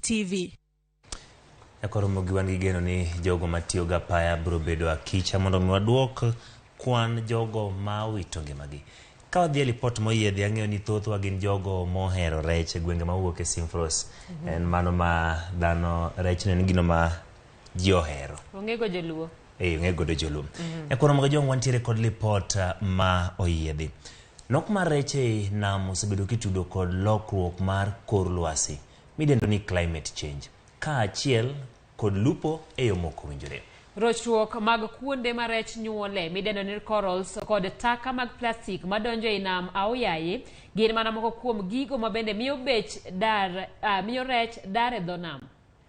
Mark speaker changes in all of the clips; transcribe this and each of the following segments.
Speaker 1: TV.
Speaker 2: Nyakoro mogi wan gi geno ni jogo matiyo gi apaya biro bedo akicha mondo mi waduok kwan jogo ma owito ngimagi. Ka wadhi e lipot moyiedhi ang'eyo ni thothwa gin jogo mohero rech e gwenge mawuok e Simfros. En mano ma dhano rech en gino ma ji ohero.
Speaker 3: Ong'ego joluo.
Speaker 2: Eh, ong'e godo joluo. Nyakoro moga jong wantiere kod lipot ma oyiedhi. Nok mar rech e nam osebedo kitudo kod lokruok mar kor lwasi midendo ni climate change kaachiel kod lupo e yo mok owinjore.
Speaker 3: Rochruok mag kuonde ma rech nyuole midendo ni corals kod taka mag plastik madonjo ei nam aoyaye gin mana moko kuom gigo ma bende miyo bech dar, miyo rech dar e dho nam.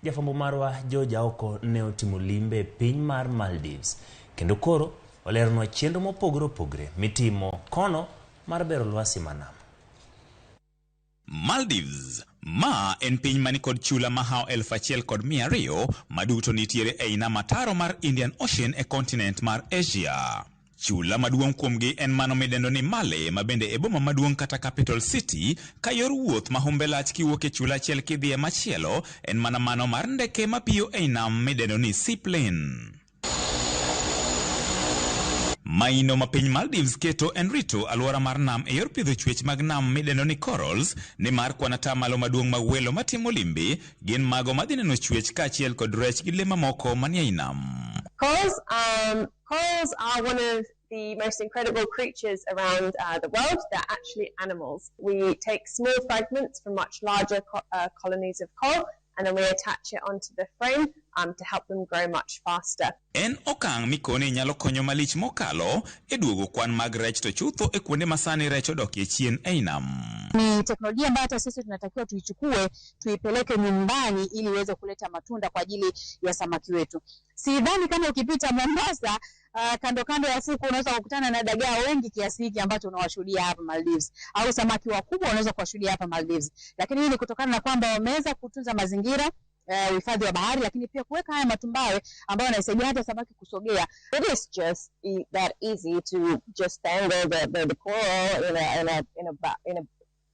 Speaker 2: Jafwambo marwa George Aoko ne otimo limbe e piny mar Maldives kendo koro oleronwa chenro mopogore opogore mitimo kono mar bero lwasi ma nam.
Speaker 4: Maldives. Ma en piny mani kod chula mahawo 1200 maduto nitiere ei nam ataro mar Indian Ocean e kontinent mar Asia. Chula maduong' kuomgi en mano midendo ni Male ma bende e boma maduong' kata capital city ka yor wuoth ma humbe lach kiwuok e chula achiel kidhi e machielo en mana mano mar ndeke mapiyo ei nam midendo ni seaplane. Maino ma piny Maldives keto en rito alwora mar nam e yor pidho chwech mag nam midendo ni corals, nimar kwan atamalo maduong' mag welo matimo limbe gin mago madhi neno chwech kaachiel kod rech gi lee mamoko manie ei nam.
Speaker 5: Corals are one of the most incredible creatures around the world. They're actually animals. We take small fragments from much larger colonies of coral and then we attach it onto the frame to help them grow much faster.
Speaker 4: En okang' mikoni nyalo konyo malich mokalo e duogo kwan mag rech to chutho e kuonde ma sani rech odokie chien ei nam.
Speaker 6: Ni teknolojia ambayo hata sisi tunatakiwa tuichukue tuipeleke nyumbani ili iweze kuleta matunda kwa ajili ya samaki wetu. Sidhani kama ukipita Mombasa kando kando ya fukwe unaweza kukutana na dagaa wengi kiasi hiki ambacho unawashuhudia hapa Maldives, au samaki wakubwa unaweza kuwashuhudia hapa Maldives. Lakini hii ni kutokana na kwamba wameweza kutunza mazingira, uhifadhi wa bahari, lakini pia kuweka haya matumbawe ambayo yanasaidia hata samaki kusogea.
Speaker 5: It is just that easy to just tangle the coral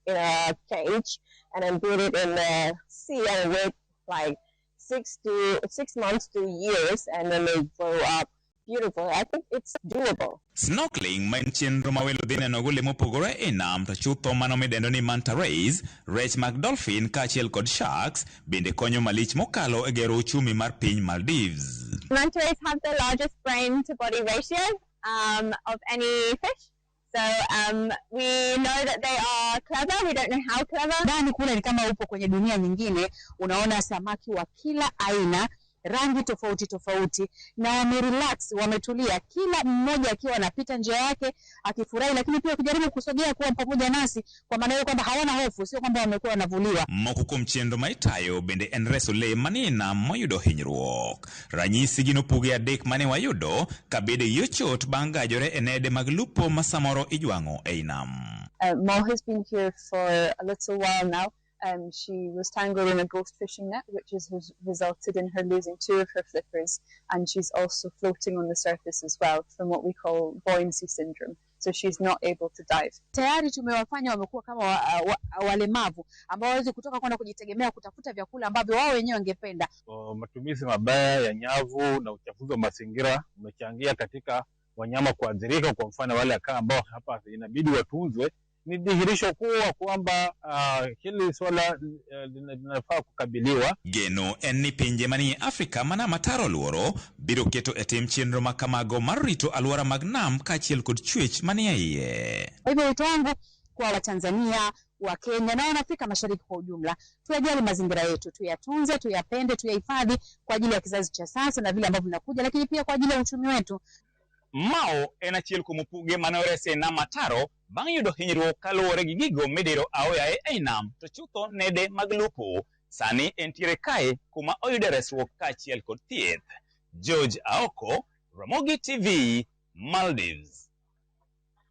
Speaker 5: in a cage and then put it in the sea and wait like 6 months to years, and then they grow up beautiful. I think it's doable.
Speaker 4: Snorkeling ma en chenro ma welo dhi nenogo lee mopogore e nam to chutho mano midendo ni manta rays, rech mag dolphin kaachiel kod sharks bende konyo malich mokalo e gero uchumi mar piny Maldives.
Speaker 5: Manta rays have the largest brain to body ratio of any fish. So we know that they are clever. We don't know how clever.
Speaker 6: Ndani kule ni kama upo kwenye dunia nyingine, unaona samaki wa kila aina, rangi tofauti tofauti, na wamerelax, wametulia, kila mmoja akiwa anapita njia yake akifurahi, lakini pia kujaribu kusogea kuwa pamoja nasi, kwa maana hiyo kwamba hawana hofu, sio kwamba wamekuwa wanavuliwa.
Speaker 4: Moko kuom chenro ma itayo bende en reso lee manie nam moyudo hinyruok. Ranyisi gin opuge adek mane wayudo ka bede gi ochot bang' gajore e nede mag lupo ma samoro ijwang'o ei nam.
Speaker 5: Mo has been here for a little while now. She was tangled in a ghost fishing net, which has resulted in her losing 2 of her flippers, and she's also floating on the surface as well from what we call buoyancy syndrome. So she's not able to dive.
Speaker 6: Tayari tumewafanya wamekuwa kama walemavu ambao hawawezi kutoka kwenda kujitegemea kutafuta vyakula ambavyo wao wenyewe wangependa.
Speaker 7: Matumizi mabaya ya nyavu na uchafuzi wa mazingira umechangia katika wanyama kuathirika. Kwa mfano wale ambao hapa inabidi watunzwe, ni dhihirisho kuwa kwamba hili swala linafaa kukabiliwa.
Speaker 4: Geno en ni pinje manie Afrika mana mataro luoro biro keto e tim chenro ma kamago mar rito alwora mag nam kaachiel kod chwech manie iye.
Speaker 6: Kwa hivyo wito wangu kwa Watanzania, wa Kenya na Afrika Mashariki kwa ujumla, tuyajali mazingira yetu, tuyatunze, tuyapende, tuyahifadhi kwa ajili ya kizazi cha sasa na vile ambavyo vinakuja, lakini pia kwa ajili ya uchumi wetu.
Speaker 4: Mao en achiel kuom opuge mane oresi e nam ataro bang' yudo hinyruok kaluwore gi gigo midiro aoyaye ei nam to chutho nede mag lupo. Sani entiere kae kuma oyude resruok kaachiel kod thieth. George Aoko, Ramogi TV, Maldives.